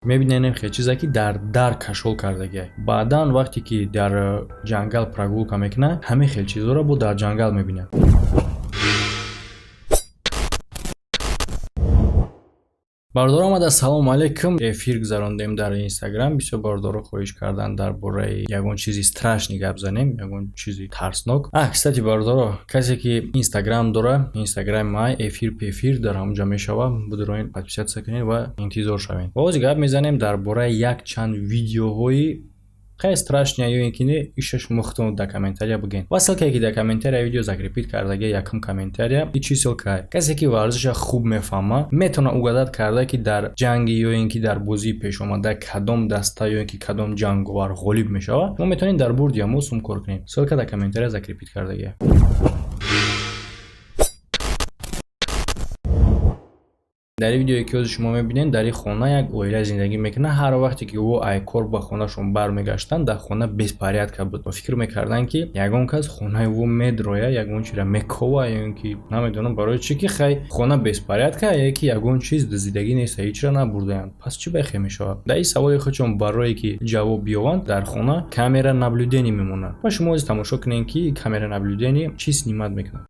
Мебинем хел чизе, ки дар дар кашол кардагиай. Баъдан вақте ки дар ҷангал прогулка мекунад, ҳамин хел чизҳоро бо дар ҷангал мебинад. Бародаро, омада, салому алейкум. Эфир гузарондем дар Инстаграм. Бисёр бародаро хоҳиш карданд, дар бораи ягон чизи страшный гап занем, ягон чизи тарснок. А кстати, бародаро, касе ки Инстаграм дора, Инстаграми май эфир пефир дар ҳамонҷа мешава, будуроин, подписаться кунед ва интизор шавед. Боз гап мезанем дар бораи як чанд видеоҳои хеле страшный ё ин ки не, иша шумо худтон дар комментария бигӯед. Ва ссылка е ки дар комментария видео закрепить кардаги, якум комментария, и чӣ ссылка е? Касе ки варзиша хуб мефаҳма, метавона угадать карда, ки дар ҷанги ё ин ки дар бозии пешомада кадом даста ё ин ки кадом ҷанговар ғолиб мешавад. Шумо метавонед дар бурди ҳамо сум кор кунед. Ссылка дар комментария закрепить кардагия. Дар ин видеое ки ҳозир шумо мебинед, дар ин хона як оила зиндагӣ мекунад. Ҳар вақте ки ӯ ай кор ба хонашон бармегаштанд, дар хона беспорядка буд ва фикр мекарданд, ки ягон кас хонаи ӯ медроя, ягон чиро мекова ё ин ки намедонам барои чӣ, ки хай хона беспорядка е, ки ягон чиз дуздидагӣ нест, ҳечро набурдаянд, пас чӣ бехе мешавад? Дар ин саволи худшон барое ки ҷавоб биёванд, дар хона камера наблюдение мемонад ва шумо ҳозир тамошо кунед, ки камера наблюдение чӣ снимать мекунад.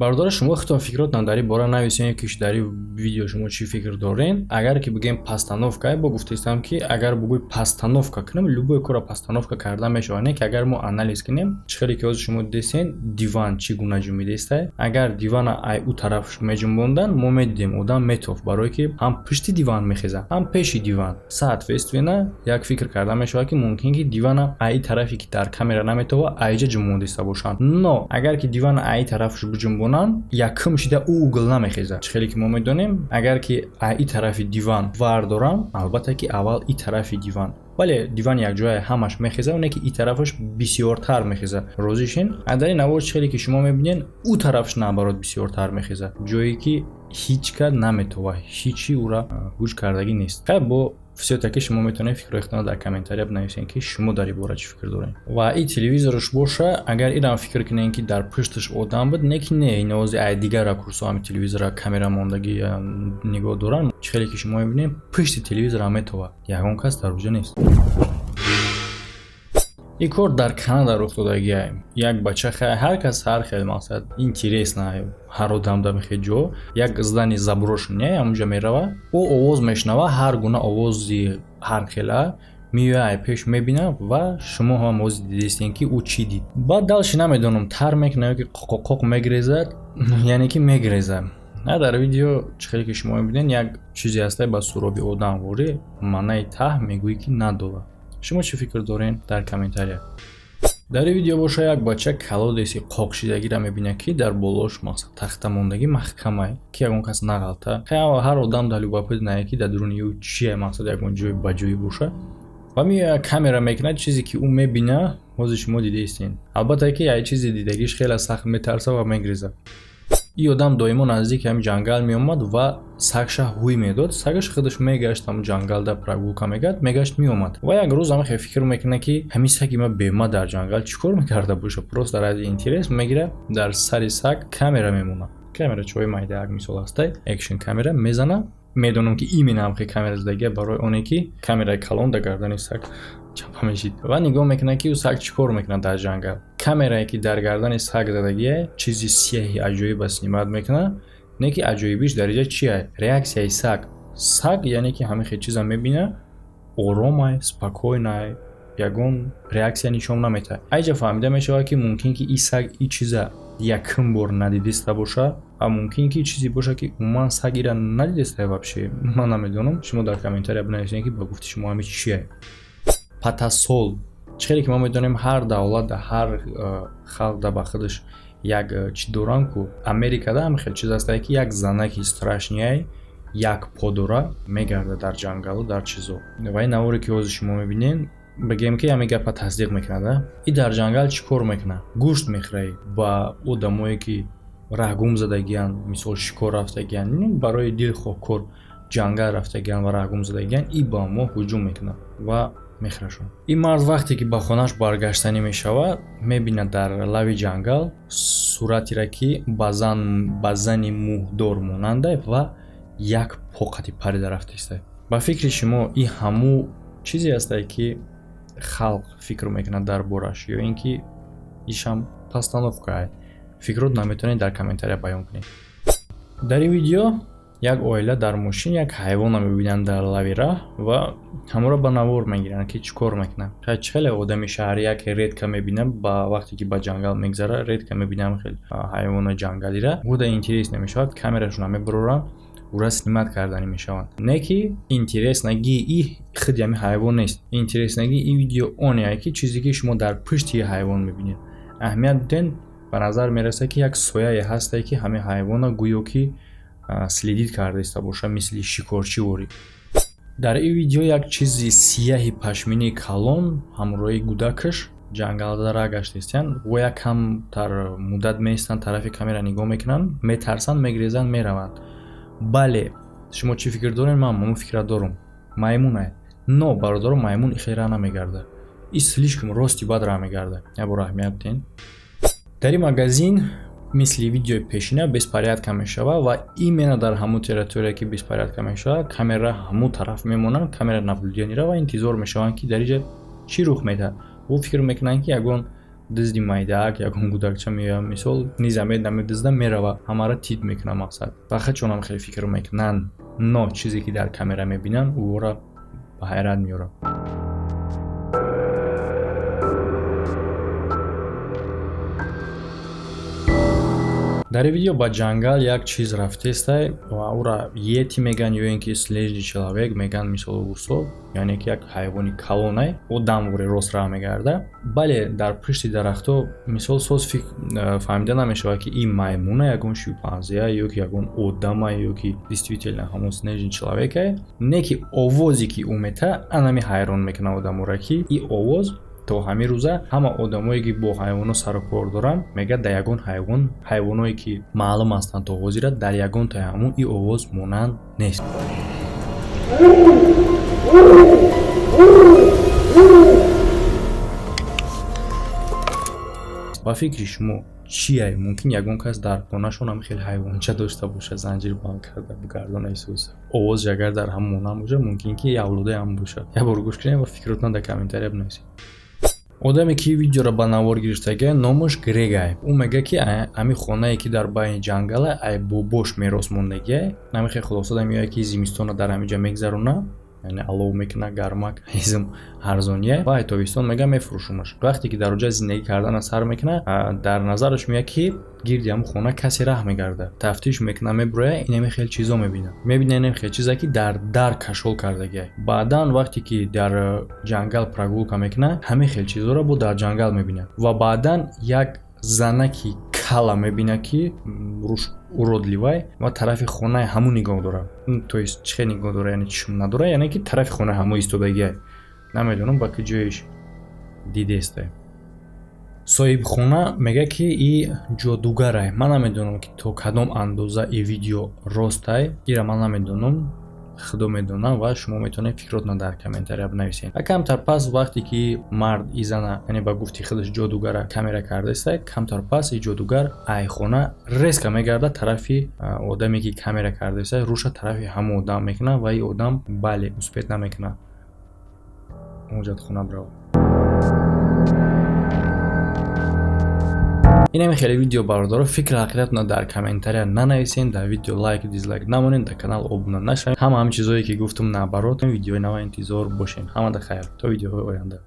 Бародаро, шумо худтон фикротон дар ин бора нависед, ки дар ин видео шумо чӣ фикр доред. Агар ки бигӯем постановка, бо гуфтаистам, ки агар бугӯй постановка кунем, любой корро постановка карда мешавад. Не ки агар мо анализ кунем, чӣ хеле ки ҳозир шумо дидесен, диван чӣ гуна ҷунбидестай. Агар дивана ай ӯ тараф меҷунбондан, мо медидем, одам метофт, барое ки ҳам пушти диван мехезад, ҳам пеши диван. Соответственно, як фикр карда мешавад, ки мумкин ки дивана ай тарафе ки дар камера наметова, айҷа ҷунбондиста бошанд. Но агар ки дивана ай тарафш биҷунбонанд, якум шида ӯ угол намехезад. Чӣ хеле ки мо медонем, агар ки ай тарафи диван вардорам, албатта ки аввал и тарафи диван, бале, диван якҷоя ҳамаш мехезад, оне ки и тарафаш бисёртар мехезад. Розӣ шин? Дар ин навор, чӣ хеле ки шумо мебинед, ӯ тарафаш наоборот бисёртар мехезад, ҷое ки ҳеҷ кад наметова, ҳечи ӯра гӯш кардагӣ нест. Хай, бо всё-таки шумо метавонед фикрҳои худтонро дар комментария бинависед, ки шумо дар ин бора чӣ фикр доред. Ва и телевизорш боша, агар инам фикр кунем, ки дар пушташ одам буд, не ки не, инози ай дигар ракурсҳо ҳами телевизора камера мондагӣ нигоҳ доранд. Чӣ хеле ки шумо мебинед, пушти телевизорам метова, ягон кас дар уҷо нест. Ин кор дар Канада рух додагиай. Як бача, ҳар кас ҳар хел, мақсад, интересно, ҳар одам дар хел ҷо як здание заброшенный, ҳамунҷа мерава, ӯ овоз мешунава, ҳар гуна овози ҳар хела меояй пеш, мебина ва шумо ҳам ози дидистем, ки ӯ чӣ дид. Баъд дальше намедонам, тар мекунад ё ки қоқоқоқ мегирезад, яъне ки мегирезад. На, дар видео чӣ хеле ки шумо мебинед, як чизе ҳастай ба суроби одамворӣ, маънаи таҳ мегӯӣ, ки надорад. Шумо чӣ фикр доред дар комментария? Дар ин видео боша, як бача колодец и қоқшидагиро мебинад, ки дар болош, мақсад, тахта мондагӣ маҳкамай, ки ягон кас нағалта. Ҳар одам дар любопытно е, ки дар дуруни ӯ чие, мақсад, ягон ҷои ба ҷоӣ боша, ва меояд, камера мекунад. Чизе ки ӯ мебина, ҳозир шумо дидаистед. Албатта, ки як чизи дидагиш хеле сахт метарса ва мегрезад. Ин одам доимо наздики ҳамин ҷангал меомад ва сагша ҳуй медод. Сагаш худаш мегашт, ҳамун ҷангалда прогулка мекард, мегашт, меомад. Ва як рӯз ҳама хел фикр мекунад, ки ҳамин саги ма бема дар ҷангал чӣ кор мекарда боша. Просто ради интерес мегира, дар сари саг камера мемонад. Камера чои майда, як мисол ҳастай, экшн камера мезана. Медонам, ки именно ҳамхел камера задагия, барои оне ки камераи калон дар гардани саг чапа мешид. Ва нигоҳ мекунад, ки ӯ саг чӣ кор мекунад дар ҷангал. Камерае ки дар гардани саг задагия, чизи сияҳи аҷоиба снимать мекунад. Не ки аҷоибиш дар инҷа чия? Реаксияи саг. Саг, яъне ки ҳамин хел чиза мебина, оромай, спокойный, ягон реаксия нишон наметаҳад. Айҷа фаҳмида мешавад, ки мумкин ки ин саг ин чиза якум бор надидиста боша ва мумкин ки чизе боша, ки умуман саг ира надидиста вообще. Ман намедонам, шумо дар комментария бинависед, ки ба гуфти шумо ҳамин чие. Патасол. Чӣ хеле ки мо медонем, ҳар давлат, ҳар халқ да ба худаш як чӣ доранд ку. Америкада ҳам хел чиз ҳастае, ки як занаки страшный як по дора, мегардад дар ҷангалу дар чизо. Ва ин наворе ки ҳозир шумо мебинед, бигем, ки ҳамин гапа тасдиқ мекунад. И дар ҷангал чӣ кор мекунад? Гӯшт мехӯрад ба одамое, ки раҳгум задагиянд, мисол, шикор рафтагиянд, барои дилхоҳ кор ҷангал рафтагиянд ва раҳгум задагиянд, и ба мо ҳуҷум мекунад ва мехӯрашон. Ин мард вақте ки ба хонааш баргаштанӣ мешавад, мебинад дар лави ҷангал суратиро, ки ба зани мӯҳдор монанда ва як поқати парида рафтааста. Ба фикри шумо, ин ҳамун чизе ҳастае, ки халқ фикр мекунад дар бораш, ё ин ки ишам постановка? Фикрот наметавонед дар комментария баён кунед. Дар ин видео як оила дар мошин як ҳайвонро мебинанд дар лави раҳ ва ҳамонро ба навор мегиранд, ки чӣ кор мекунад. Чӣ хеле одами шаҳрӣ як редко мебинад, ба вақте ки ба ҷангал мегзара, редко мебинам хел ҳайвонои ҷангалира. Буда интерес намешавад, камерашонро мебароранд, ура снимать карданӣ мешаванд. Не ки интересный и худи ҳамин ҳайвон нест, интересный и видео оне, ки чизе ки шумо дар пушти ҳайвон мебинед. Аҳамият биден, ба назар мерасад, ки як сояе ҳастае, ки ҳамин ҳайвонро гӯё ки следить карда иста боша, мисли шикорчӣ ворӣ. Дар ин видео як чизи сияҳи пашминии калон ҳамроҳи гудакаш ҷангалда ра гаштаистиянд ва як камтар муддат меистанд, тарафи камера нигоҳ мекунанд, метарсанд, мегирезанд, мераванд. Бале, шумо чӣ фикр доред? Ман ҳамон фикра дорам: маймунае. Но, бародаро, маймун ихел ра намегардад, и слишком рости бад ра мегардад. Як бор аҳамият бидиҳед. Дар ин магазин мисли видеои пешина беспорядка мешавад ва именно дар ҳамун территория, ки беспорядка мешавад, камера ҳамун тараф мемонанд, камера наблюдения ра, ва интизор мешаванд, ки дар инҷа чӣ рух медиҳад. Ӯ фикр мекунанд, ки ягон дизди майдаак, ягон гудакча меояд, мисол, низамед намедизда, мерава, ҳамаро тит мекунад, мақсад. Ва худшонам хеле фикр мекунанд, но чизе ки дар камера мебинанд, ӯро ба ҳайрат меорад. Дар ин видео ба ҷангал як чиз рафтестай ва ӯра йети мегӯянд ё ин ки снежный человек мегӯянд, мисол, урусо, яъне ки як ҳайвони калонай, одамворе рост раҳ мегарда. Бале, дар пушти дарахтҳо, мисол, соз фаҳмида намешавад, ки ин маймуна, ягон шимпанзея ё ки ягон одама, ё ки действительно ҳамон снежный человек ае. Не ки овозе ки ӯ мета, анами ҳайрон мекунад одаморо, ки ин овоз то ҳамин рӯза ҳама одамое, ки бо ҳайвонот сару кор доранд, мегӯяд, дар ягон ҳайвон, ҳайвоное ки маълум ҳастанд то ҳозира, дар ягонтаи ҳамун ин овоз монанд нест. Ба фикри шумо, чие? Мумкин ягон кас дар хонашон ҳам хеле ҳайвонча дошта бошад, занҷир банд карда бигардона исус. Овозш агар дар ҳам монанд бошад, мумкин ки авлодаи ҳам бошад. Як бор гӯш кунед ва фикротон дар комментария бинависед. Одаме, ки видеоро ба навор гирифтага, номаш Грегай. Ӯ мегӯяд, ки ҳамин хонае, ки дар байни ҷангала, ай бобош мерос мондагиай. Ҳамин хулоса меояд, ки зимистонро дар ҳамин ҷа мегзарона, яъне алов мекуна, гармак, ҳизм арзония, ва ай тобистон, мега, мефурӯшумаш. Вақте ки дар оҷа зиндагӣ кардана сар мекуна, дар назараш меояд, ки гирди ҳамун хона касе раҳ мегардад. Тафтиш мекуна, мебурояд, инаме хел чизо мебинад. Мебина инаме хел чизе, ки дар дар кашол кардагиай. Баъдан, вақте ки дар ҷангал прогулка мекуна, ҳамин хел чизоро бо дар ҷангал мебинад ва баъдан як занаки кала мебинад, ки руш уродливый ва тарафи хонаи ҳамун нигоҳ дорад. То есть чӣ хел нигоҳ дорад, яъне чишм надорад, яъне ки тарафи хонаи ҳамун истодагиай. Намедонам, ба ки ҷоиш дидестай. Соҳибхона мегӯяд, ки и ҷодугарай. Ман намедонам, ки то кадом андоза и видео ростай, ира ман намедонам, худо медонам, ва шумо метавонед фикротона дар комментария бинависед. Ва камтар пас, вақте ки мард и зана, яъне ба гуфти худаш ҷодугара, камера кардаистай, камтар пас и ҷодугар айхона резко мегардад тарафи одаме, ки камера кардаистай, руша тарафи ҳамон одам мекунад ва и одам, бале, успеть намекунад ҳоҷатхона биравад. Инами хеле видео, бародаро. Фикр ҳақиқатона дар комментария нанависен, дар видео лайк, дизлайк намонед, дар канал обуна нашавед. Ҳама ҳамин чизое, ки гуфтум, наоборот, видеои нава интизор бошен. Ҳамада хайр, то видеоҳои оянда.